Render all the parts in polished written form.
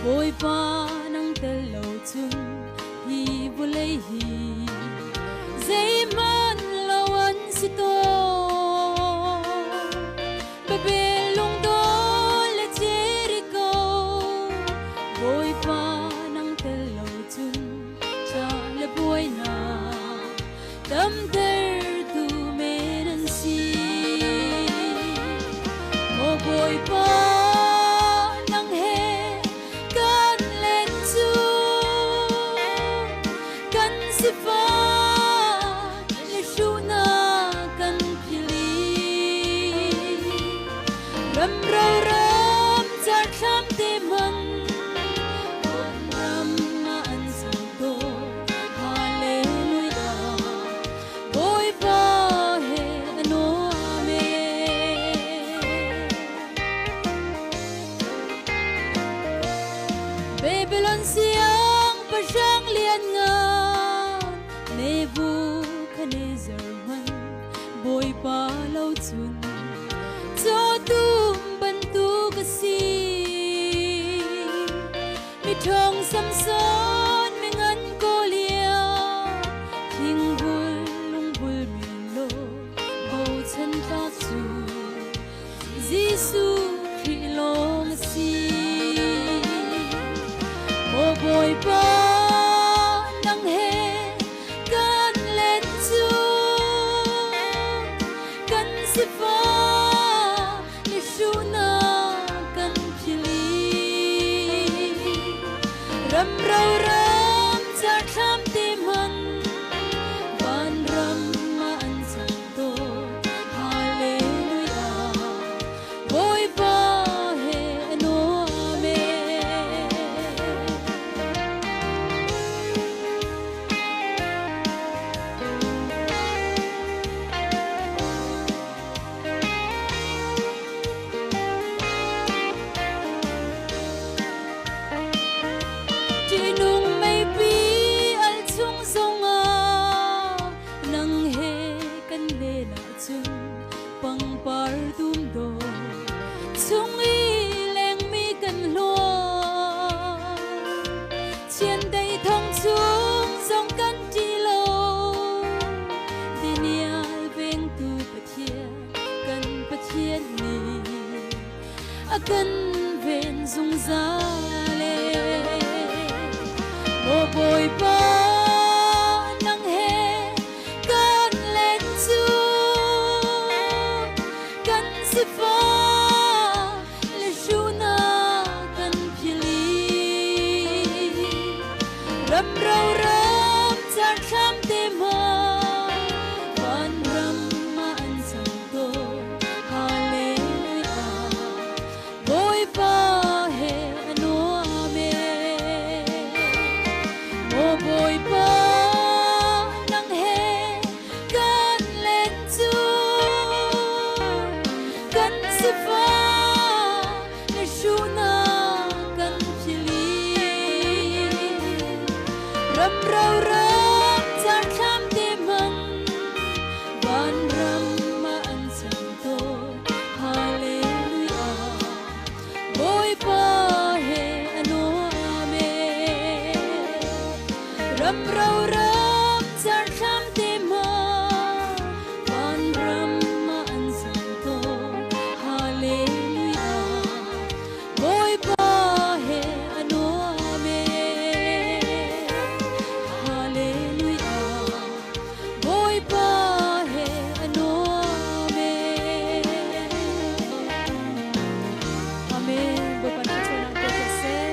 Bawipa nang tel lo cun hi vawlei hi zeihmanh lo an si tawn. Babel lungdawl le Jericho, Bawipa nang tel lo cun cha le buainak damtertu men an si. Maw Bawipa, nang he kan len cu kan sifak le hruhnak kan philh i ram ro ram carthlam te hmang ram ah an sang tawn. Hallelujah, Bawipa he a nuam e. Babylon siangpahrang lianngan Nebuchadnezzar hmanh Bawipa lo cun cawtum bantuk a si. Miṭhawng Samson mingan Goliath thingbul lungbul men law bochan tlak cu Jesuh Khrih lawng a si. Maw Bawipa nang he kan len cu kan sifah Mihruhnak kan philh i ram ro ram carthlam te hmanh vanram ah an cang tawn. Hallelujah, Bawipa he a nuam e. Ṭihnung meipi al chung zongah nang he kan len ahcun pangpar dum dawh chung i lengmi kan hluan. Chiandeih thong chung zong kan ṭih lo, Daniel vengtu Pathian. Kan Pathian nih a kan ven zungzal e. Maw Bawipa nang he kan len cu kan sifah le hruhnak kan philh i ram ro ram carthlam te hmang vanram ah an cang tawn. Hallelujah, Bawipa he a nuam e. Maw Bawipa nang he kan len cu kan sifah le hruhnak kan philh i ram ro ram carthlam te hmang vanram ah an cang tawn. Hallelujah, Bawipa he a nuam e. Ram ro ram carthlam te hmang vanram ah an cang tawn. Hallelujah, Bawipa he a nuam e. Hallelujah, Bawipa he a nuam e. Amen. Bawipa na thluachuahnak pe ko seh.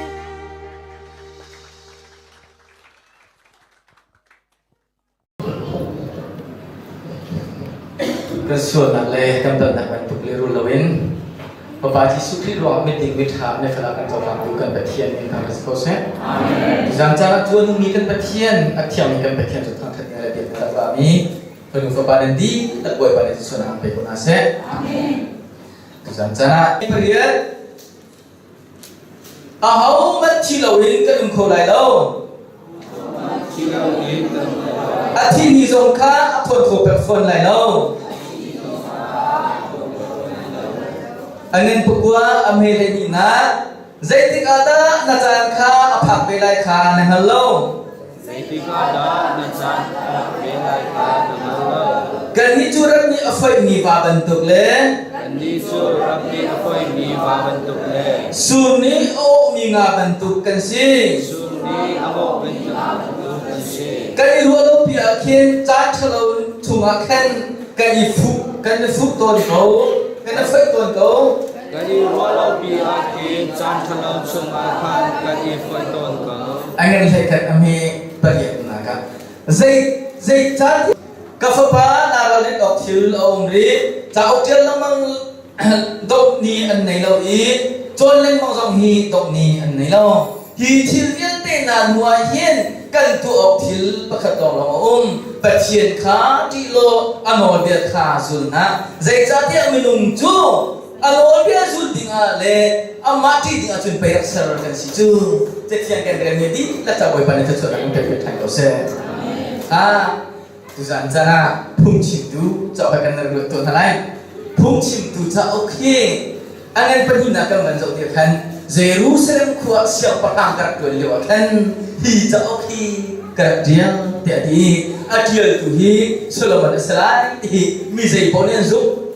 Kan sualnak le kan palhnak bantuk lehrul loin Fapa Jesuh Khrih ruangah miding miṭha mifel ah kan cohlangtu kan Pathian min thangṭhat si ko seh. Tuzaan caan ah tuanumi kan Pathian, a thiangmi kan Pathian cu thangṭhat ding le biak a tuahmi Fanu Fapa nan dihlak Bawipa nih thluachuahnak an pe ko hna seh. Tuzaan caan ah pariat Ahohmanh thi loin kan um kho lai lo. A thimi zong kha a thawn kho pek fawn lai lo. A ngan pakua a hme hleihnih nak. Zeitik ah dah na caan kha a phak ve lai kha na hngal lo. Zeitik ah dah na caan a phak ve lai kha na hngal lo. Kannih cu ram nih a foihmi va bantuk le Kannih cu ram nih a foihmi va bantuk le sur nih a awhmi nga bantuk kan si. Sur nih a awhmi nga bantuk kan si. Kan i ruah lopi ah khin caan ṭhalo chungah khan kan i fuh kan i fuh tawn ko, kan i foih tawn ko. Kan i ruah lopi ah khin caan ṭhalo chungah khan kan i foih tawn ko. A ngan hlei khat a hme pariatnak ah zei zei caan ka fapa naa ralrin awk thil a um rih. Cauk ṭial lengmang dawt ni an nei lo i cawn lengmang zong hi dawt ni an nei lo. Hi thil vialte hna hnu ah hin kan tuah awk thil pakhat lawnglawng a um. Pathian kha ṭih law a nawlbia kha zul hna. Zeicahtiah minung cu a nawlbia zul dingah le amah ṭih dingah cun pei rak ser kan si cu. Cathiang kan relmi dihlak ca Bawipa nih thluachuahnak in pek ṭhan ko seh. Ah, tuzan caan ah phungchimtu cauk kan rak ruat tuah hna lai. Phungchimtu cauk hi a ngan pahnihnak kan van zoh ti khan Jerusalem khua siangpahrang ka rak ṭuan lio ah khan hi cauk hi ka rak ṭial tiah a ti. A ṭialtu hi Solomon a si lai ti hi mi zei paoh nih an zumh.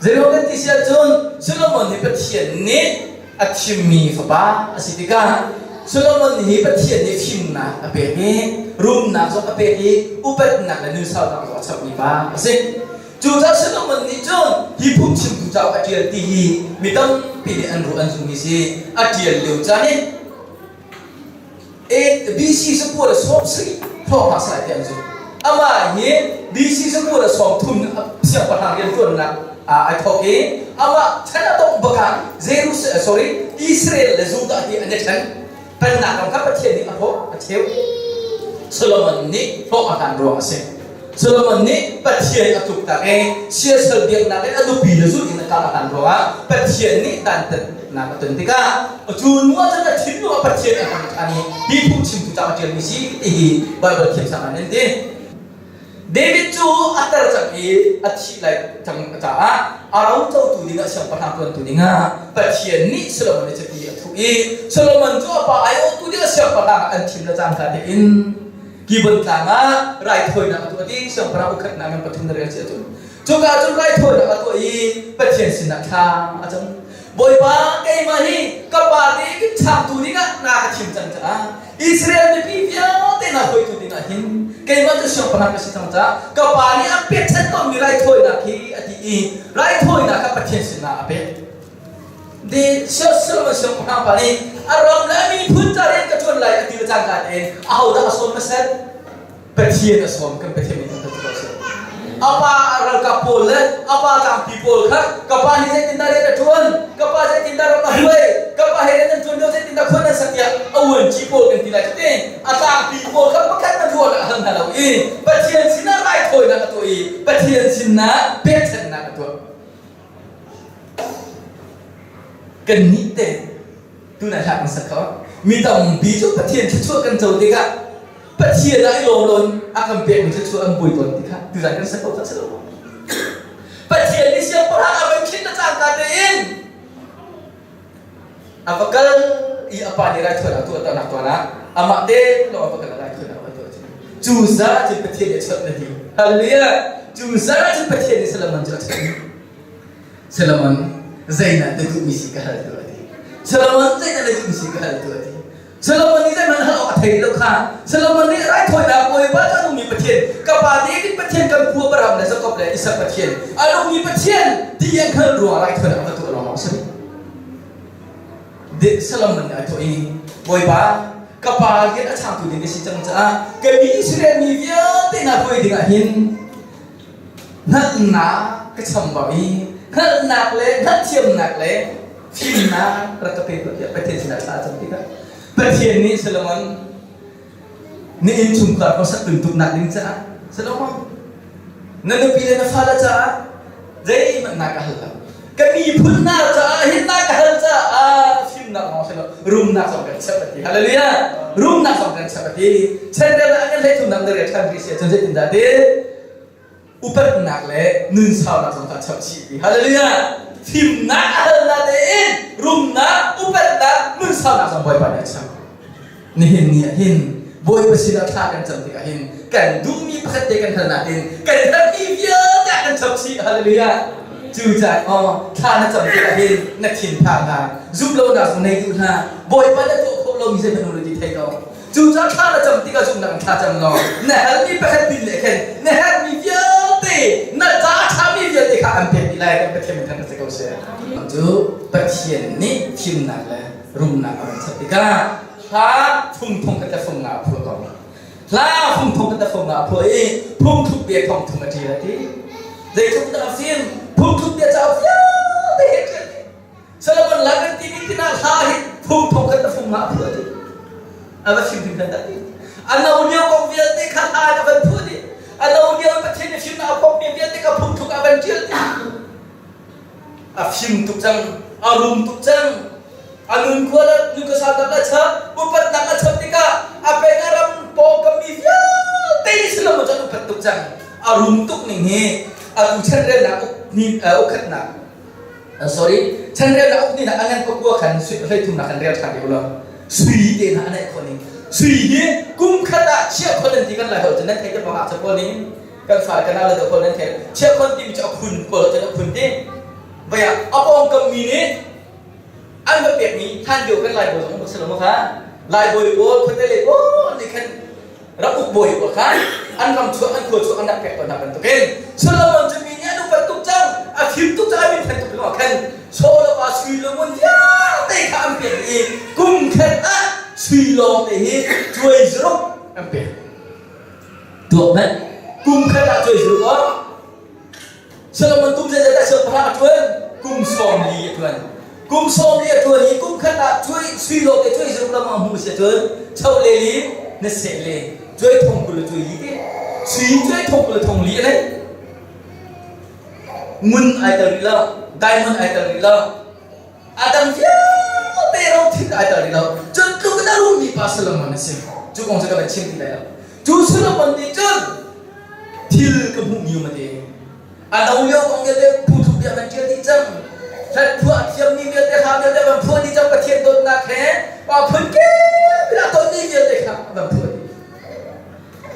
Zeiruang kan ti si ahcun Solomon hi Pathian nih a thimmi fapa a si tikah Solomon hi Pathian nih fimnak a pek i rumnak zong a pek i upatnak le nunsaunak zong a chapmi pa a si. Cucaah Solomon nih cun hi phungchimtu cauk a ṭial ti hi mi tampi nih an ruah an zummi si. A ṭial lio caan i BC sakua le 70 thawngpang salai tiah an zumh. Amah hi BC sakua le 30 siangpahrang rianṭuannak ai thawk i amah chan a dongh bak ah Jerusalem sorry Israel le Judah hi an i ṭhen. Pennak ram kha Pathian nih a hrawh a cheu. Solomon nih hlawh a hlan ruang a si. Solomon nih Pathian a tluktak i siasal biaknak in a nupi le zulh in a kal a hlan ruangah Pathian nih dantatnak a ton tikah cu hnu ah cun a thinlung ah Pathian a hmang ṭhan i hi phungchimtu ca a ṭialmi si ti hi Baibal thiamsang ah nan ti. David cu a tar cang i a thih lai cang caah a ro cotu dingah siangpahrang ṭuantu dingah Pathian nih Solomon i chiti a thuh i Solomon cu a pa aiawhtu dingah siangpahrang an thim le cangka tein Kibon tlang ah raithawinak a tuah i siangpahrang ukhatnak ngan pathum na rel si ahcun cuka cun raithawinak a tuah i Pathian sinah thla a cam. Bawipa keimah hi ka pa David changtu dingah na ka thim cang caah Israel mipi vialte na hruaitu dingah hin keimah cu siangpahrang ka si cang caah ka pa nih a pekchanh tawnmi raithawinak hi a ti i raithawinak kha Pathian sinah a pek. De Solomon siangpahrang pa nih a ram le a miphun ca rian ka ṭuan lai a ti le cangka tein ahodah a sawm hmasat? Pathian a sawm kan Pathian min thangṭhat ko seh. A pa ralkap pawl le a pa tlangpi pawl kha ka pa nih zeitindah rian a ṭuan, ka pa zeitindah ram a hruai, ka pa he rian an ṭuan lio zeitindah khua nan sak tiah a uanci pawl kan ti lai cu ti. A tlangpi pawl kha pakhat na ruah a hal hna lo i Pathian sinah raithawinak a tuah i Pathian sinah pekchanhnak a tuah. Kannih te tunah hlah kan sak kho. Mi tampi cu Pathian thluachuah kan co tikah Pathian ah i lawm loin a kan pekmi thluachuah an buai tawn ti kha tuzan kan sak ko cang si lo maw? Pathian nih siangpahrang a van khin na cangka tein a va kal i a pa nih raithawinak tuah nak tuan ah amah te lawng a va kal raithawinak a va tuah cu zan cun Pathian nih a chawnh na ti. Hallelujah! Cu zan cun Pathian nih Solomon cu a chawnh. Solomon zeidah na duhmi si ka hal tuah ti. Solomon zeidah na duhmi si ka hal tuah ti. Solomon nih zeihmanh hal awk a thei lo kha. Solomon nih raithawinak Bawipa cu a nungmi Pathian, ka pa David Pathian, kan pu Abraham le Jakob le Isak Pathian, a nungmi Pathian ti an hngalh ruangah raithawinak a va tuah lawng a si. Solomon nih a thawh i, Bawipa, ka pa rian a changtu ding ka si cang caah ka mi Israel mi vialte hna hruai dingah hin hngalhnak ka chambau i hngalhnak le hngalhthiamnak le fimnak rak ka pe tuah tiah Pathian sinah thla a cam tikah Pathian nih Solomon na innchungkhar khuasak tuntuknak ding caah Solomon na nupi le na fale caah zeihmanh na ka hal lo ka miphun hna caah hin na ka hal caah fimnak lawng si lo rumnak zong kan chap a ti hallelujah rumnak zong kan chap a ti chandel ah kan hlei thumnak na rel ṭhan rih si ahcun zeitindah ti upatnak le nunsaunak zong kha chap chih ti hallelujah fimnak a hal na tein rumnak upatnak. saunak zong Bawipa nih a cham. Nihin ni ah hin Bawipa sinah thla kan cam tikah hin kan duhmi pakhat te kan hal nain kan herhmi vialte ah kan chap chih. Hallelujah. Cucaah aw thla na cam tikah hin na thin phang hna, zumh lonak zong nei duh hna. Bawipa na tuah khawh lomi zeihmanh um lo ti thei ko. Cucaah thla na cam tikah zumhnak in thla cam law na halmi pakhat pin le khin na herhmi vialte na ca a ṭhami vialte kha an pek dih lai kan Pathian min thangṭhat si ko seh. Cu Pathian nih fimnak le rumnak a van chap tikah hla phung thong khat le fung nga a phuah ko. Hla phung thong khat le fung nga a phuah i phungthluk bia thong thum a ṭial a ti. Zeitluk dah a fim phungthluk bia cauk vialte he ṭial Solomon la kan timi tinah hla hi phung thong khat le fung nga a phuah ti. A va fim hrim dah ti. A no lio kong vialte kha hla in a van phuah dih. A no lio Pathian nih fimnak a pawkmi vialte kha phungthluk a van ṭial dih. A fim tuk cang, a rum tuk cang. A nun khua le nun khuasa tak le chap, upatnak a chap tikah a peng a ram pawngkam mi vialte nih Solomon cu an upat tuk cang. A rum tuk ning hi atu chanrelnak uk ni ukhatnak sorry chanrel na uk ni na angan pakua khan hlei thum na kan rel than deuh lo sui te na anai khon ning sui hi kum khat ah chia khon an ti kan lai hol cun nan thei te pang ah chapo ning kan fa kan ala do khon nan thei chia khon ti mi chu a khun ko cun a khun ti vaya a pong kam mi nih an va pek mi than deuh kan lai bo zong bak selo ma kha lai boi pawl khote le pawl nih khan ram uk bawi pawl kha an ram chuak an khua chuak an rak pek tawn hna bantukin Solomon cu mi nih an upat tuk cang a fim tuk cang a min than tuk lawng khan Solomon sui lawng vialte kha an pek i kum khat ah sui lawng te hi cuai zuruk an pek tuak hmanh kum khat ah cuai zuruk aw Solomon kum zeizat dah siangpahrang a ṭuan? Kum 40 a ṭuan. Kum 40 a ṭuan i kum khat ah cuai sui lawng te cuai zuruk lam a hmu si ahcun cho le li na seh le cuai thong 20 le cuai li te sui cuai thong 20 le thong li a nei. Ngun ai tel rih lo, diamond ai tel rih lo, a dang vialte rothil ai tel rih lo. Cun tluk in a rummi pa Solomon a si. Cu kong cu ka van chim ti lai lo. Cu Solomon nih cun thil ka hmuhmi um a ti. A no lio kong vialte phungthluk bia kan ṭial dih cang. Hlat phuah thiammi vialte hla vialte van phuah dih cang Pathian dawtnak he pa phun kip in a tonmi vialte kha van phuah dih.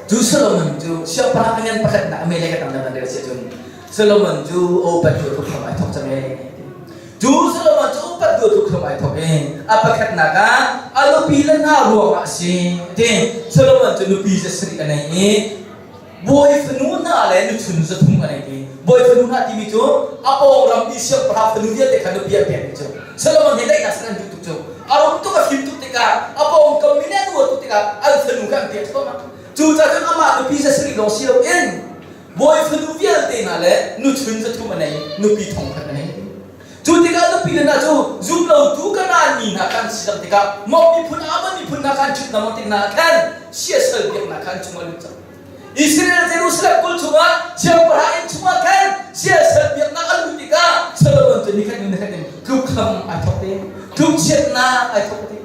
Cu Solomon cu siangpahrang a ngan pakhatnak a mele ka tam dang rel si cun Solomon cu opat tu thuk thom ai thok cang ee. Cu Solomon cu upat tu thuk thom ai thok i a pakhatnak ah a nupi le hna ruangah a si. Ti Solomon cu nupi zasarih a nei i bawi fanu hna le nuchun 300 a nei ti. Bawi fanu hna timi cu a pawngram i siangpahrang fanu vialte kha nupi an pekmi cu Solomon he daihnak san an duh tuk cu a rum tuk a fim tuk tikah a pawngkam mi nih an uar tuk tikah an fanu kha an pek thluahmah. Cucaah cun amah nupi zasarih lawng si loin Bawi fanu vialte hna le nuchun 300 a nei, nupi 1000 a nei. Cu tikah nupi le hna cu zumlotu Kanaan mi hna kha an si cang tikah Moab miphun, Ammon miphun hna kha an ṭhut hna maw tik hna ah khan siasal biaknak kha an chungah lut cang. Israel Jerusalem kulh chungah siangpahrang inn chungah khan siasal biaknak a luh tikah Solomon cu nikhat hnu nikhat in tlukkham ai thawk te, tlukchiatnak ai thawk te.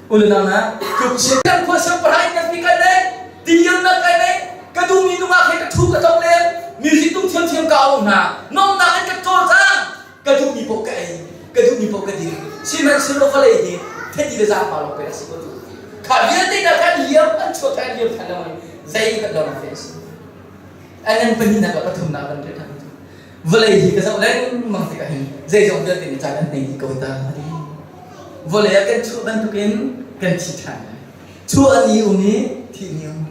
Ulenau na tlukchiat kan khua siangpahrang inn kan ti kai nei, tiliannak kai nei, ka duhmi nungak he ka ṭhu ka tlong len, music tum thiamthiam ka au hna, nomnak in ka cawlcang, ka duhmi paoh ka ei, ka duhmi paoh ka ding. Sihmanhsehlaw vawlei hi theti le zaangpa lawng pei a si ko cu. Kha vialte hna kha an liam, an chuak kha an liam ṭhan lo i zei kan lo fe a si. A ngan pahnihnak le pathumnak kan ṭe ṭhan. Vawlei hi ka zoh lengmang tikah hin zeizong vialte nih caan an nei dih ko ta a ti. Vawlei ah kan chuah bantukin kan thi ṭhan lai. Chuah ni um i thih ni um.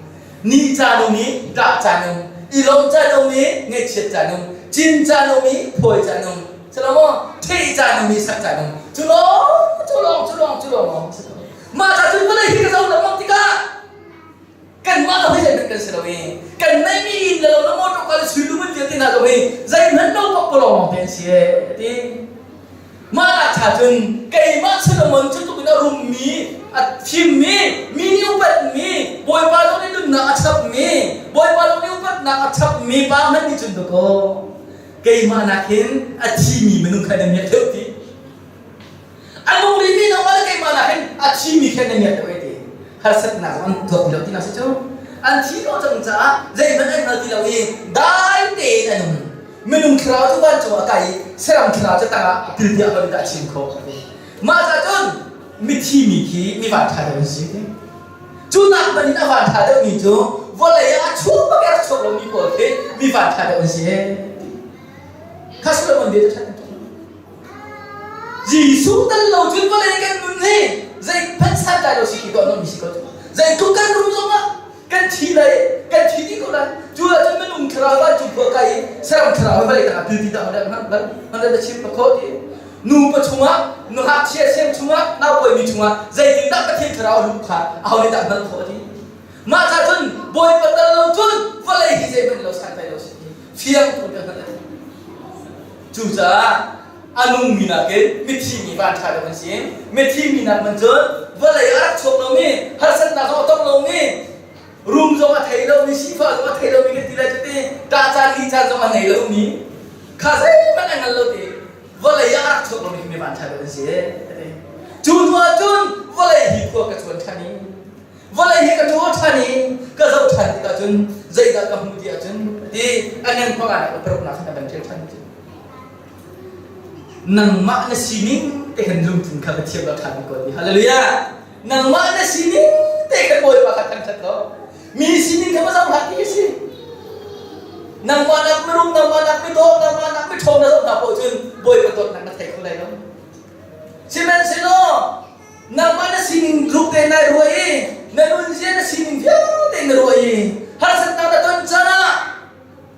Ni caan um i ṭah caan um. I lawmh caan um i ngaihchiat caan um. Cin caan um i phawi caan um. Silo maw? Ṭheh caan um i sak caan um. Cu lawng, cu lawng, cu lawng, cu lawng lawng si ko. Mah ca cun vawlei hi ka zoh lengmang tikah kanmah lo hi zeihmanh kan si lo i kan neihmi inn le lo le motor ka le suilung vialte hna zong hi zeihmanh lo pakpalawng lawng te an si e ti. Mah ah cha cun keimah Solomon cu tluk in a rummi, a fimmi, mi nih upatmi, Bawipa zong nih nunnak a chapmi, Bawipa zong nih upatnak a chapmi pa hmanh nih cun dakaw keimah nakin a thimi minung kha nan miak deuh ti. A nung rihmi nangmah le keimah nakin a thimi kha nan miak deuh ai ti. Harsatnak zong an tuak ti lo ti na si cu. An thi ko cang caah zeihmanh an hngal ti lo i dai tein an um. Minung thlarau cu vancung ah a kai i saram thlarau cu tangah a pil tiah kan dah chim khawh. Mah ca cun Mithi mi khi mi van ṭha deuh an si ti. Cu nak hmanh in a van ṭha deuhmi cu vawlei ah a chuak bak i a rak chuak lomi pawl khi mi van ṭha deuh an si Kha Solomon bia cu ṭhat Jesuh tal lo cun vawlei kan nun hi zei hmanh santlai lo si khi tuah mi si ko cu. Zeitluk kan rum zongah kan thi lai kan thi dih ko lai. Cu ahcun minung thlarau vancung khua kai i saram thlarau vawlei tangah pilpi dah man man man na chim kho ti. Nupa chungah ngakchia siang chungah naupawi mi chungah zeitindah Pathian thlarau a luh kha aho nih dah hngalh khawh ti. Mah ca cun Bawipa tal lo cun vawlei hi zeihmanh lo santlai lo si fiang tuk kan hngalh. Cucaah a nungmi nakin mithi mi van ṭha deuh an si. Mithi mi nak man cun vawlei a rak chuak lomi, harsatnak zong a tong lomi, rum zong a thei lomi, sifah zong a thei lomi kan ti lai cu ti, ṭah caan ni caan zong a nei lomi, kha zeihmanh a ngal lo ti, vawlei ah a rak chuak lomi mi van ṭha deuh an si. Cu hnu ah cun vawlei hi khua ka cuan ṭhan i Vawlei hi ka ṭawl ṭhan i ka zoh ṭhan tikah cun zeidah ka hmuh ti ahcun a ti. A ngan panga le paruknak khan a van ṭial ṭhan cu. Nangmah na sining te khan lungthin kha va thiam lo ṭhan ko ti. Hallelujah! Nangmah na sining te khan Bawipa kha thangṭhat ko. Mi sining kha va zoh hlah ti a si. Nangmah nak mirum, nangmah nak midawh, nangmah nak miṭhawng na zoh hna paoh cun Bawipa dawtnak na thei kho lai lo. Sihmanhsehlaw Nangmah na sining tluk te nai ruah i na nunzia na sining vialte na ruah i harsatnak na ton caan ah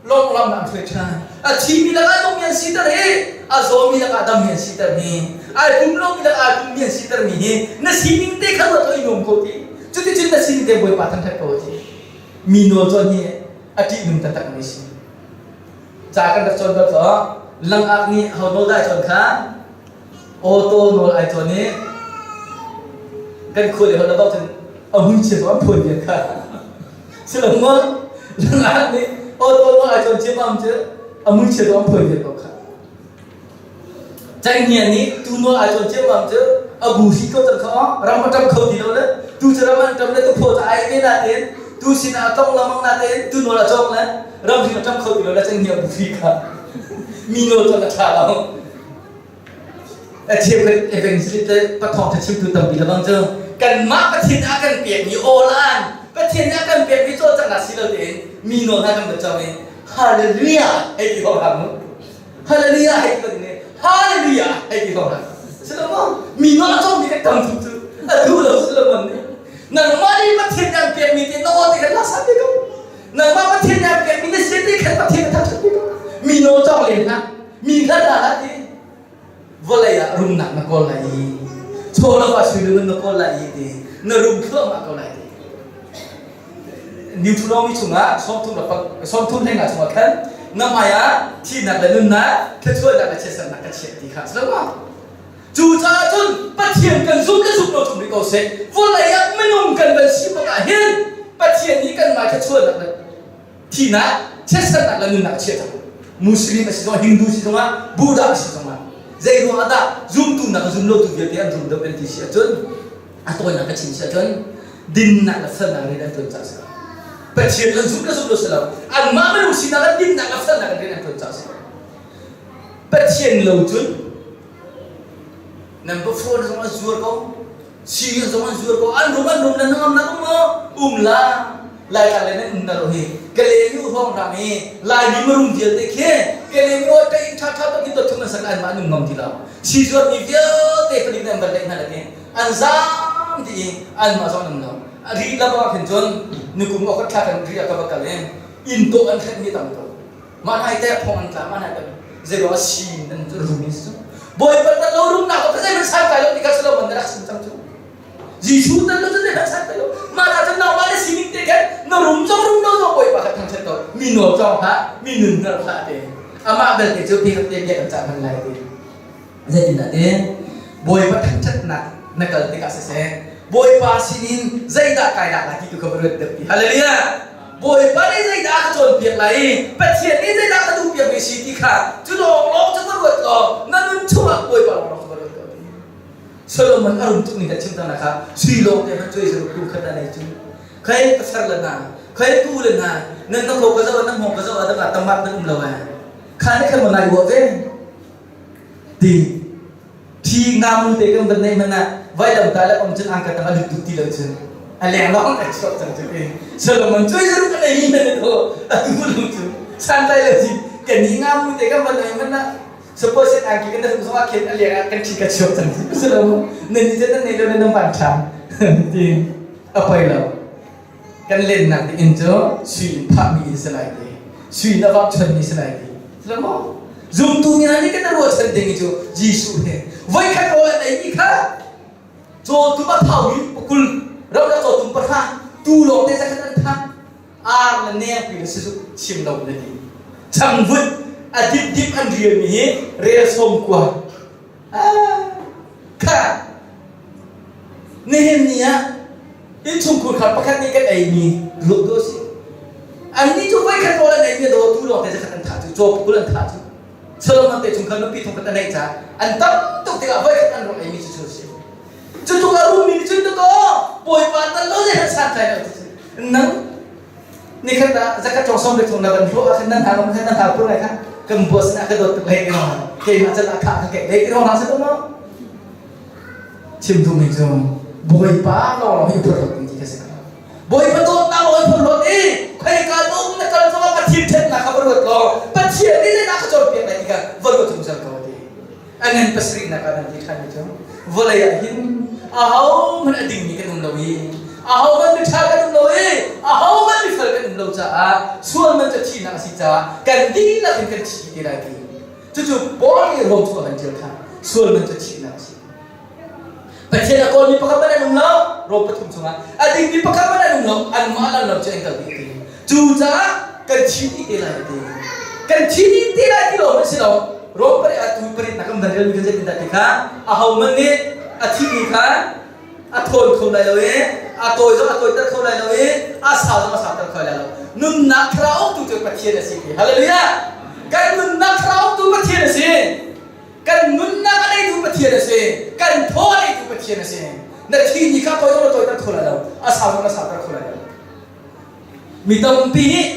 lawnglam na hruai ṭhan. A thimi lakah nungmi an siter i a zawmi lakah dammi an siter mi, ai pum lomi lakah ai pummi an siter mi hi na sining te kha ruat i nuam ko ti. Cuticun na sining te Bawipa thangṭhat ko ti. Mi nawl cawn hi a ṭihnung taktak mi si. Ca kan rak cawn bal ko. Langak nih ho nawl dah cawn kha? Auto nawl ai cawn i kan khua le holh bak cun a mui chia an phuan vial kha silo maw langak nih auto nawl ai cawn ciammam cu a mui chia an phuan vial ko kha Cenghngia nih tu nawl ai cawn ciammam cu a bu hri ko cang kha ram a ṭam kho ti lo le tu cu ram an ṭam le tu phaw ca ai te natin tu sinah a tong lamang natin tu nawl a cawng le ram hring a ṭam kho ti lo le cenghngia bu hri kha mi nawl cawn a ṭha lo. A cheukhat evangelist le pathawng chimtu tampi lebang cu kanmah Pathian a kan pekmi aw-lan Pathian nih a kan pekmi cawlcanghnak si lo tein mi nawl hna kan va cawng i hallelujah hei ti hawk hlah mu hallelujah hei ti ko ding hallelujah hei ti hawk hlah si lo maw mi nawl a cawngmi kan tam tuk cu a duh lo si lo man nih nangmah nih Pathian nih an pekmi te na aw te khan laksa te ko nangmah Pathian nih an pekmi na sia te khan Pathian a thangṭhat te ko mi nawl cawng len hlah Mi hlat ah ti vawlei ah rumnak na kawl lai i chaw lo ah sui na kawl lai i ti na rum thluahmah ko lai ti. Deuteronomy chungah 33 hlengah chungah khan na hmai ah thihnak le nunnak thluachuahnak le chiatsernak ka chiah ti kha a si lo maw? Cucaah cun Pathian kan zum le zum lo chung rih ko seh vawlei ah minung kan van si bak ah hin Pathian nih kanmah thluachuahnak le thihnak, chiatsernak le nunnak a chiah cang. Muslim a si zongah, Hindu si zongah, Buddha a si zongah, zei ruangah dah zumtu nak zum lotu vialte an rum deuh kan ti si ahcun, a tawinak ka chim si ahcun, dinnak le felnak rian an ṭuan caah si lo. Pathian an zum le zum lo si lo. Anmah minung sinak ah dinnak le felnak in rian an ṭuan caah si lo. Pathian lo cun nan phone zong an zuar ko, Si zong an zuar ko an rum an rum nan ngam nak um maw um la lai tlang le nan um na ro hi kale nu hong rang i lai mi marum vialte khi kale nu te in tha tha to to thum an sak an ma nung ngam ti lo si zuar mi vialte palik nan bar le hna le an zam ti i an ma zong nam lo ri la ba khin cun nukum okhat thla kan ri ka ba kal in in to an khat mi tam to mah nai te phong an tla mah nai te zei a si nan rum in su bawipa tan lo rum nak ko zei man san kai lo ti ka silo man rak sim cang cu Jesuh tan lo zei man san kai lo mah ta cun nangmah le sining te khan na rum zong rum lo zong bawipa kha thangthat ko mi nawl cawng hlah mi nun hnar hlah te amah belte cu pi te bia kan cah hman lai te zeitindah te bawipa thangthatnak na kal tikah siseh bawipa sinin zeidah kai lak lai ti tu kha va ruat deuh ti hallelujah Bawipa nih zeidah a ka cawnpiak lai i Pathian nih zeidah ka duhpiak mi si ti kha cu lawnglawng cu va ruat law na nun chungah Bawipa lawnglawng cu va ruat ko ti. Solomon a rum tuk ning kan chim cang kha sui lawng te hmanh cuai zaruk kum khat a nei cu khei ka fer le hna khei tu le hna nan na kho ka zoh nan hmong ka zoh adang ah tamat nan um lo eh kha ne khan mo nai uah ve ti thi ngamu te kan van nei hmanh ah Vailam ta le om cun ang ka tang a lut duh ti lo cun a leng lawng a chuak cang cu ti. Solomon cu zuru kan ei na to a tu lu cu santlai lo ci kan ni nga mu te kan van ai man na suppose angki kan dah zong ah khin a leng ah kan thi ka chuak cang ci. Solomon nan ni nan nei lo nan nan van ṭham ti a poi lo. Kan lennak ding inn cu sui in phahmi inn si lai ti. Sui in a vang chonmi si lai ti. Solomon zumtu mi hna nih kan ruahchan ding cu Jesuh he voikhat rawl an ei mi kha cawtum a thaumi pakul ramlak cawtum pahra tu lawng te zakhat an thah ar le nengpi le sizuk chim lo na ti changvut a dip dip an rial mi hi rel sawm kua kha nihin ni ah innchungkhur kha pakhat nih kan ei mi ruak do si annih cu voikhat rawl an ei mi do tu lawng te zakhat an thah cu caw pakul an thah cu Solomon te chung khan nupi thong khat a neih caah an tam tuk tikah voikhat an rak ei mi cu cu si cu tuk a rum mi nih cun ko bawipa tal lo zei han san tlai lo nang nikhat ah zakat chong som le chung na van hlawh ah khan nan hang khan nan hang pur lai kha kan boss na ka dawt tuk lei keimah can ah kha ka ke lei ti rong hang se ma chim duhmi cu Bawipa lawnglawng hi phorhlawt ding ti kha si Bawipa dawtnak lawng hi phorhlawt i khoika dawm na kal zongah Pathian ṭhatnak kha va ruat law Pathian nih zeidah ka cawnpiak lai ti kha va ruat zungzal ko ti. A ngan pasarihnak ah nan ti ṭhanmi cu vawlei ah hin ahohmanh a dingmi kan um lo i ahohmanh miṭha kan um lo i ahohmanh mifel kan um lo caah sual man cu thihnak a si caah kan dihlak in kan thi te lai ti. Cucu Paul nih Rom chung a van ṭial kha sual man cu thihnak a si. Pathian a kawlmi pakhat hmanh an um lo, Rom pathum chungah a dingmi pakhat hmanh an um lo, anmah lan lo cu an kal dih ti. Cucaah kan thi dih te lai ti. Kan thi dih te lai ti lo hmanh si lo. Rom pariat ah tu pariat nak kan van relmi kan zeitindah ti kha ahohmanh nih a thihmi kha a thawn kho lai lo i a tawi zong a tawiter kho lai lo i a sau zong a sauter kho lai lo. Nunnak thlarau tu cu Pathian a si ti. Hallelujah! Kan nunnak thlarau tu Pathian a si. Kan nunnak a neitu Pathian a si. Kan thaw a neitu Pathian a si. Na thi ni kha tawi zong na tawiter kho lai lo. A sau zong na sauter kho lai lo. Mi tampi nih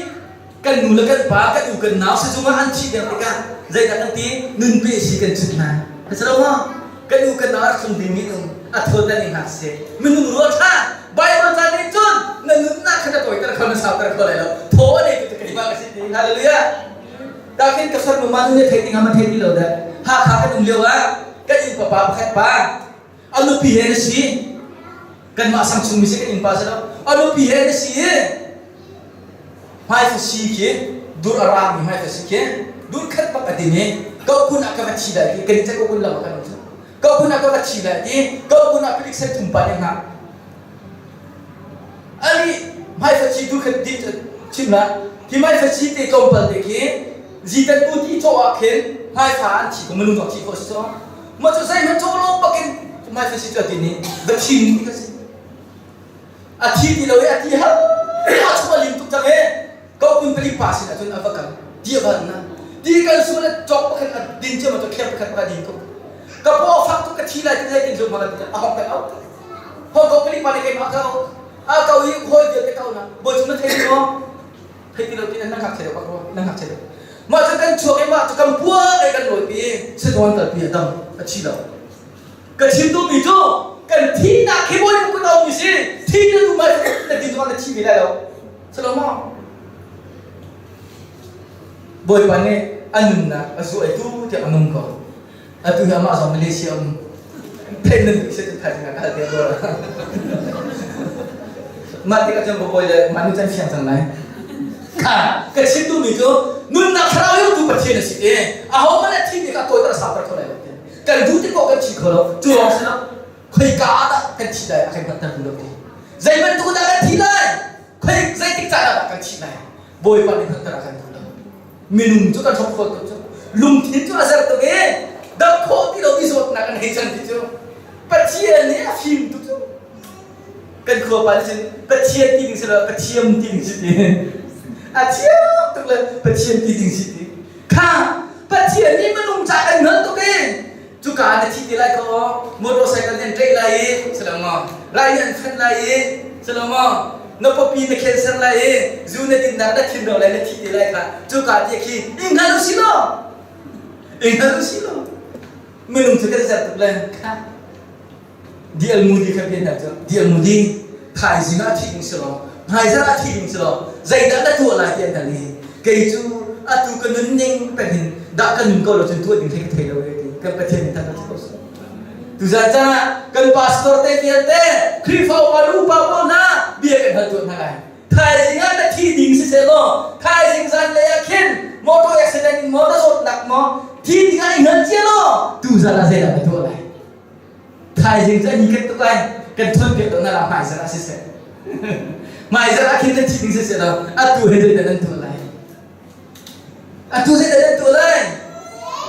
kan nu le kan pa, kan u kan nau sizung ah an thih deng tikah zeidah kan ti? Nun pe si kan chut hna. Ka si lo maw? Kan u kan nau rak thlung ding mi um a thawt an i hngak si. Minung rual ṭha Bible ca nih cun na nunnak kha na tawiter kho na sauter kho lai lo. Thaw a nei tu keimah ka si ti. Hallelujah. Takhin ka farnu ma nu nih thei ti hnga ma thei ti lo dah. Hakha kan um lio ah kan inn papa pakhat pa a nupi he na si kanmah sang chung mi si kan innpa si lo a nupi he na si i hmaifasi khi dur a rang mi hmaifasi khi dur khat bak a din i kohkun ah ka va thi lai ti kan i kohkun lam ah kan um cu kohkun ah ka va thi lai ti kohkun ah pilik sen thum pa nih hngak ali hmaifasi dur khat din chim la hi hmaifasi te tlawmpal te khi zitan bu ti cawh ah khin hmaifa an thi ko minung zong thi khawh si so Mah cu zeihmanh cawh lo bakin mai si cu a ti nih va thin ti ka si. A thi ti lo i a ti hal a chung a lim tuk cang e ko kun palik pa sin ahcun a va kal ti a van na ti kan sual a cawk pakhat a din cia ma cu kher pakhat pakhat din tuk ka paw fak tuk ka thi lai ti zei tin zum ma a hong kan au hong ko palik pa nih keimah ka au a kau i hawi vialte ka au na bawi cung na thei ti maw thei ti lo ti nan ngakchia deuh bak rua nan ngakchia deuh mah cu kan chuak i mah cu kan puak i kan lawi pi sizuan kalpi a dam a thi lo ka chim duhmi cu kan thihnak khi bawi ku to mi si thi na tu mai na din zong na thi ve lai lo salo maw bawipa nih a nunnak a zuai tu tiang a nung ko atu hi amah zong Malaysia um theih nan duh se thai nga kal te ko mah tikah cun bawi le mah nu can fiang cang lai kha ka chim duhmi cu nunnak thlarau yo tu Pathian a si i aho hmanh a thi mi kha tawi sa kho lai lo kan duh ti ko kan thi kho lo cu lawng si lo khoika ah dah kan thi lai a kan hngalhter duh lo ti zei bantuk dah kan thi lai khoi zeitik caan ah dah kan thi lai Bawipa nih hngalhter a kan duh lo minung cu kan hrok kho tuk cu lungthin cu a zer tuk i dam khawh ti lo mi zawtnak an hei cang ti cu Pathian nih a fim tuk cu kan khua pa nih cun Pathian ti ding si lo Pathian ti ding si ti a thiam tuk le Pathian ti ding si ti kha Pathian nih minung ca kan hngal tuk i cuka na thi ti lai ko motorcycle nih an ṭeih lai i si lo maw rai nih an fanh lai i si lo maw na pawpi na cancer lai i zu na dinnak na thin ro lai na thi te lai kha cuka ti khi i hngal u si law i hngal u si law minung cu kan zer tuk le kha. D.L. Moody kha bia hna cu D.L. Moody thaizing ah thi ding si law hmaizarh ah thi ding si law zeidah na tuah lai ti an hal i kei cu atu ka nun ning peng hin dah ka nun ko lo cun tuah ding thei ka thei lo e ti kan Pathian nih than ko seh. Tuzan caan ah kan pastor te vialte Khrihfa upa le upa pawl hna bia kan hal tuah hna lai. Thaizing ah na thi ding siseh law thaizing zan lei ah khin motor accident in maw na zawtnak maw thi ding ah i hngal cia law tuzan ah zeidah na tuah lai? Thaizing cu ani kan tuk ai kan thawn piak lo na la hmaizarh ah siseh hmaizarh ah khin na thi ding siseh law atu he zeidah nan tuah lai? Atu zeidah nan tuah lai?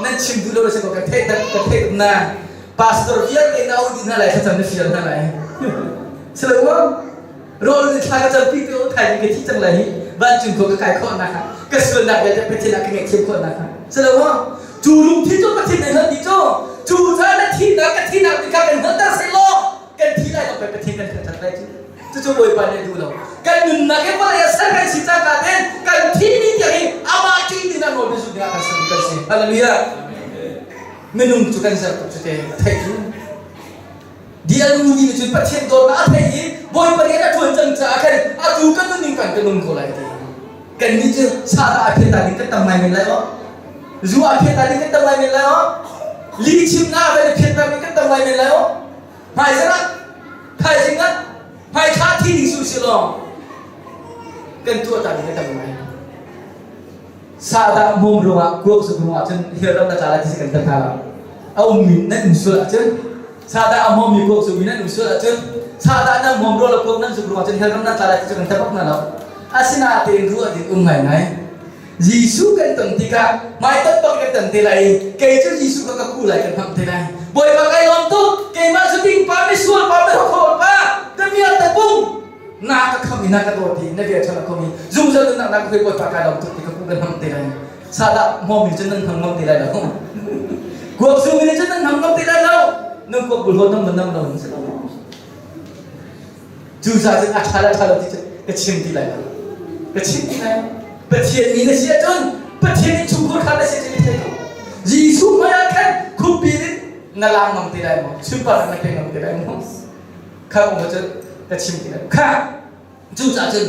Nan chim duh lo si ko ka theih ka theih na pastor vialte na au dih hna lai thlacam na fial hna lai. Si lo maw? Rawl in thla ka campi te u thaizing ka thi cang lai hi vancung khua ka kai khawh nak ka sualnak vialte Pathian ah ka ngaihthiam khawh nak si lo maw? Cu lungthin cu Pathian nih hngalh dih cu cu caan na thihnak ka thihnak ti kha kan hngalhter seh law kan thi lai lo pei Pathian kan thangṭhat lai cu. Cucu Bawipa nih a duh lo. Kan nunnak hi vawlei ah ser kan si cangka tein kan thih ni tiang hi amah ṭih ding ah nawl biazut ding ah kan ser kan si. Hallelujah. Minung cu kan zer tuk cu te a theih cu. D.L. Moody nih cun Pathian dawtnak a theih i Bawipa rian a ṭuan cang caah khan atu kan nunning kan kan nung ko lai ti. Kannih cu sahdah a phiat ta ding kan tam ngai men lai aw. Zu a phiat ta ding kan tam ngai men lai aw. Li chimnak a kan phiat ta ding kan tam ngai men lai aw. Hmaizarh ah, thaizing ah, hmaithla thi ding su si law kan tuah ta ding a tam ngai. Sahdah hmawm ruangah kuak zuk ruangah cun hial ram na tla lai ti si kan tan hna lo. A ummi nan um sual ahcun sahdah a hmawmmi kuak zukmi nan um sual ahcun sahdah nan hmawm ruang le kuak nan zuk ruangah cun hell ram nan tla lai ti cu kan tan bak hna lo. Asinain ruah ding um ngaingai. Jesuh kan ton tikah hmaitonh bak kan ton te lai i kei cu Jesuh kha ka ku lai kan hnamh te lai. Bawipa kai lawm tuk keimah cu ding pa misual pa mihrokhrawl pa ka vial te pung na ka kham i na ka dawt i na bia ṭha na khom i zungzal nunnak na ka hruai Bawipa kai lawm tuk ti ka ku kan hnamh te lai. Sadah hmawmi cu nan hnam ngam te lai lo. Kuak zumi nih cun nan hnam ngam te lai lo. Nan kuak bul hawn nam nam lo si lo. Cucaah cun a ṭha le ṭha lo ti cu ka chim ti lai lo. Ka chim ti lai lo. Pathian mi na si ahcun Pathian nih chungkhur kha na si cu i thei ko. Jesuh hmai ah khan khuppi in na lang ngam ti lai maw? Sunparnak na pe ngam ti lai maw? Kha kong kha cun ka chim ti lai. Kha cucaah cun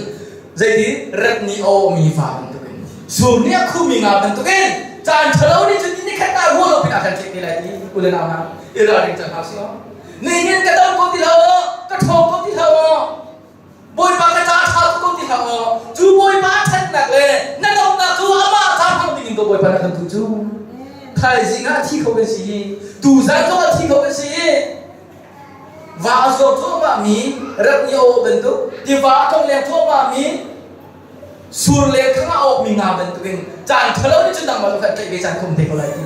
zeiti rat nih a awmi fa bantukin sur nih a khumi nga bantukin caan ṭhalo nih cun ni khat ah ruah lo pin ah kan tlek te lai ti u le nau hna i ralring cang hna sih Nihin ka dam ko ti hlah aw, ka ṭhawng ko ti hlah aw, Bawipa ka ca ṭha tuk ko ti hlah aw, cu Bawipa a ṭhatnak le na damnak cu amah ca hmang dingin ko Bawipa na kan tu cu. Thaizing ah a thi kho kan si i, tuzan zong a thi kho kan si i, va a zuar thluahmah mi rat nih a awh bantuk, tiva a tlongleng thluahmah mi sur le khang a awkmi nga bantukin caan ṭhalo nih cun nangmah kha tlaih ve caan khum te ko lai ti.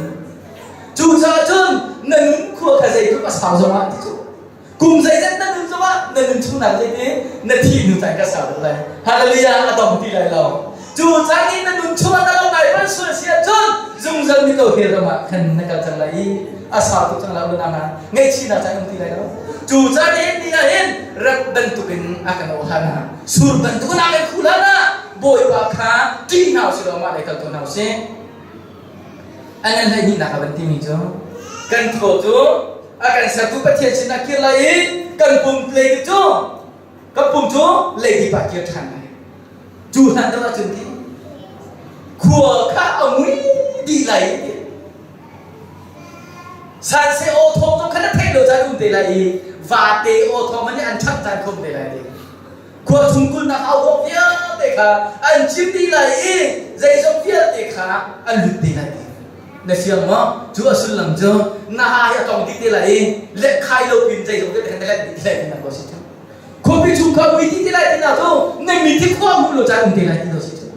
Cucaah cun na nun khua kha zeitluk a sau zongah ti cu kum zeizat na nun zongah na nun chungnak zeiti na thi hnu caan ka sau deuh lai. Hallelujah a dong ti lai lo. Cu caan i na nun chungah na lo ngai van sual si ahcun zungzal mi ko he ram ah khan na kal cang lai i a sau tuk cang lai u na ngaihchihnak caan um ti lai lo. Cu caan i ni ah hin rat bantukin a kan ohan sur bantukin a kan khuh hlan ah Bawipa kha ṭih hna usih law mah lei kal tuah hna usih. An an hleihnihnak a van timi cu kan thaw cu a kan sertu Pathian sinah kir lai i kan pum lei cu kan pum cu leidip ah kir ṭhan lai. Cu hlan deuh ahcun ti khua kha a mui dih lai i Sanse aw thawng zong kha na theih lo caan um te lai i vate aw thawng man nih an ṭhangh caan khom te lai ti. Khua chung kulhnak au awk vialte kha an chim dih lai i zeizong vialte kha an lut te lai ti. Na fiang maw? Cu a sullam cu na ha hi a tong dih te lai i lehkhai lo pin zeizong vialte kha na let dih te lai ti nak ko si cu. Khuapi chung kha mui dih te lai ti nak cu na mit hi khua hmuh lo caan um te lai ti ko si cu.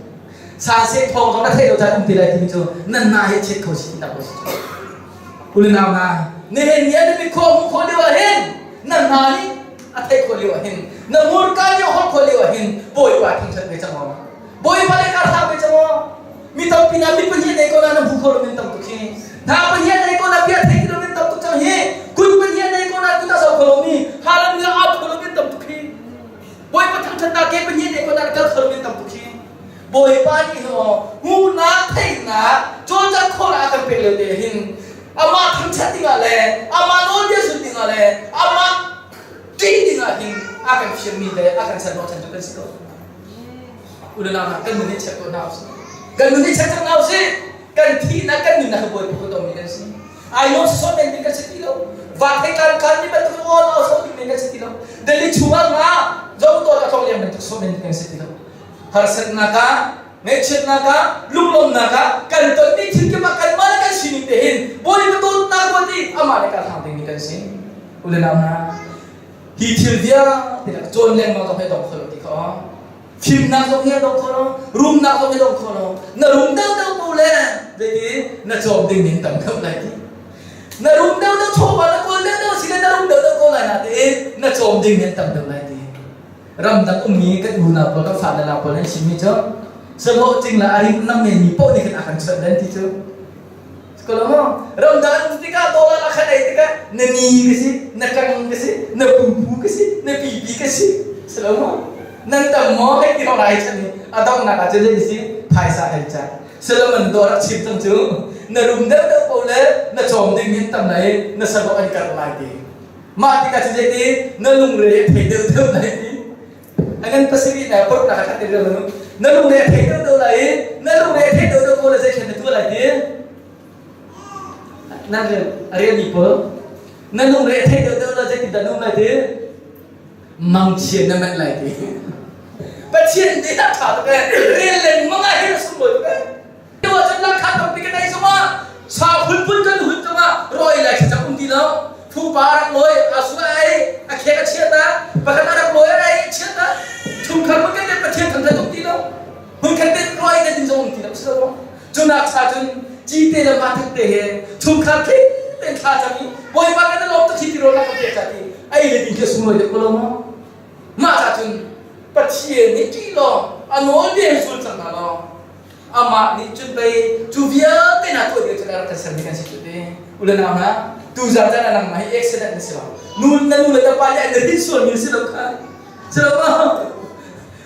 Sanse thawng zong na theih lo caan um te lai timi cu nan hna hi chiat kho si ti nak ko si cu. Ulenau hna, nihin ni ah na mit khua hmuh khawh lio ah hin na hna nih a theih khawh lio ah hin na hmurka nih a holh khawh lio ah hin Bawipa thangṭhat ve cang aw. Bawipa le kar hlang ve cang aw. Mi tampi na mit pahnih nei ko na na hmu kho lo min tam tuk hi. Hna pahnih nei ko na bia thei ti lo min tam tuk cang hi. Kut pahnih nei ko na kut a zo kho lo mi hallelujah a kho lo min tam tuk hi. Bawipa thangṭhatnak ke pahnih nei ko na kal kho lo min tam tuk hi. Bawipa nih hmuhnak theihnak cawlcangh khawhnak a kan pek lio te hin amah thangṭhat dingah le amah nawlbia zulh dingah le amah dingah hin a kan fialmi le a kan serhnawh chan cu kan si ko. Unau hna kan nun hi check tuah hna usih. Kan nun hi check cang hna usih. Kan thihnak kan nunnak hi Bawipa kut a ummi kan si. Ai nuam sawsawh men ding kan si ti lo. Van thei kan kan mi bantuk awl au sawh ding men kan si ti lo. Delhi chungah nga zo tawl a tlong liam bantuk sawh men ding kan si ti lo. Harsatnak ah ngaihchiatnak ah lunglawmnak ah kan tonmi thil kip ah kanmah le kan sining te hin Bawipa dawtnak ruat i amah le kal hlang dingmi kan si. U le nau hna, hi thil vialte lak cawn lengmang zong hi dong kho lo ti kha aw. Fimnak zong hi a dong kho lo, rumnak zong hi dong kho lo. Na rum deuhdeuh po le zeiti na cawm ding ning tam deuh lai ti. Na rum deuhdeuh chawva na kawl deuhdeuh si le na rum deuhdeuh ko lai na tiin na cawm ding ning tam deuh lai ti. Ramdang ummi kan unau pawl kan fale nau pawl an chimmi cu sahlawh cing le a ring nam mi paoh nih khan a kan chawnh len ti cu. Ko ramdang an um tikah dollar a khan ei tikah na ni ka si, na kang ka si, na pumpu ka si, na pipi ka si. Si lo maw? Nan tam maw hei ti rai chan i a donghnak ah cun zei si phaisa hei ca. Solomon dawr rak chim cang cu na rum deuhdeuh po le na cawm ding in tam lai na sahlawh an karh lai ti. Mah tikah cun zeiti na lungre a thei deuhdeuh lai ti. A ngan pasarih na paruk na khat te lo na lungre a thei deuh deuh lai i na lungre a thei deuh deuh ko le zei na tuah lai ti nan rian a rian mi pawl na lungre a thei deuh deuh la zeitin dah na um lai ti mangchia na manh lai ti Pathian nih dah ṭha tuk ee rel lengmang ah hin a sunglawi tuk ee Tiwa cun lakha tampi kan ei zongah sa phunphun kan hun zongah rawi lai thlacam um ti lo phupa a rak lawi a su a ei a khek a chiat ah pakhat a rak lawi a ei a chiat ah chungkhar mun kan Pathian thangthat um ti lo mun khat te rawi kan din zong um ti lo si lo cunak sa cun cite le ma thak te he chungkhar tling ten thla cam i bawipa kan lawm tuk hi ti rawl kan pek ti ei le din khi sunglawi deuh ko lo maw mah ca cun Pathian nih ṭih law a nawlbia hi zul cang hna law amah nih cun pei cu vialte hna tuah ding cun a rak kan sermi kan si cu ti u le nau hna tuzan caan ah nangmah hi accident na si lo nu na nu le na pa nih an rin sualmi na si lo kha si lo ma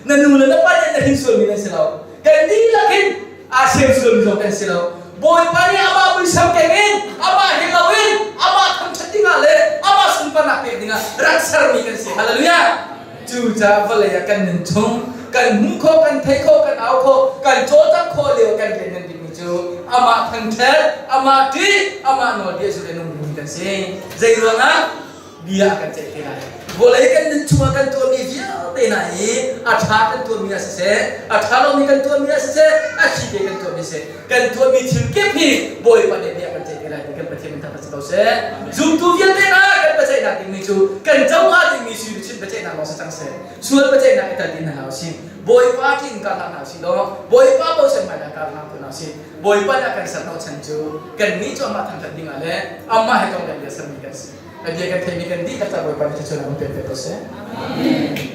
na nu le na pa nih an rin sualmi na si lo kan dihlak in aa sem sualmi zong kan si lo Bawipa nih amah muisam keng in amah he lo in amah thangṭhat dingah le amah sunparnak pek dingah rak sermi kan si hallelujah Cucaah vawlei ah kan nun chung kan hmuh khawh, kan theih khawh, kan au khawh, kan cawlcangh khawh lio kan rian ngan bikmi cu amah thangṭhat, amah ṭih, amah nawlbia zulh in nung dingmi kan si. Zei ruangah? Bia a kan ceih te lai. Vawlei kan nun chungah kan tuahmi vialte hna hi a ṭha kan tuahmi ah siseh, a ṭha lomi kan tuahmi ah siseh, a thli te kan tuahmi siseh, kan tuahmi thil kip hi Bawipa nih bia kan ceih te lai ti kan Pathian min thangṭhat si ko seh. Zumtu vialte hna kan biaceihnak dingmi cu kan co hnga dingmi sui luchin biaceihnak lawng si cang seh. Sual biaceihnak i tel ti hna hlah usih. Bawipa ṭih in kar hlah hna usih law Bawipa bochan hmai ah kar hlah hna usih. Bawipa nih a kan serhnawh chan cu kannih cu amah thangṭhat dingah le amah he tong le bia sermi kan si. A bia kan theihmi kan dihlak ca Bawipa nih thluachuahnak in pe ko seh. Amen.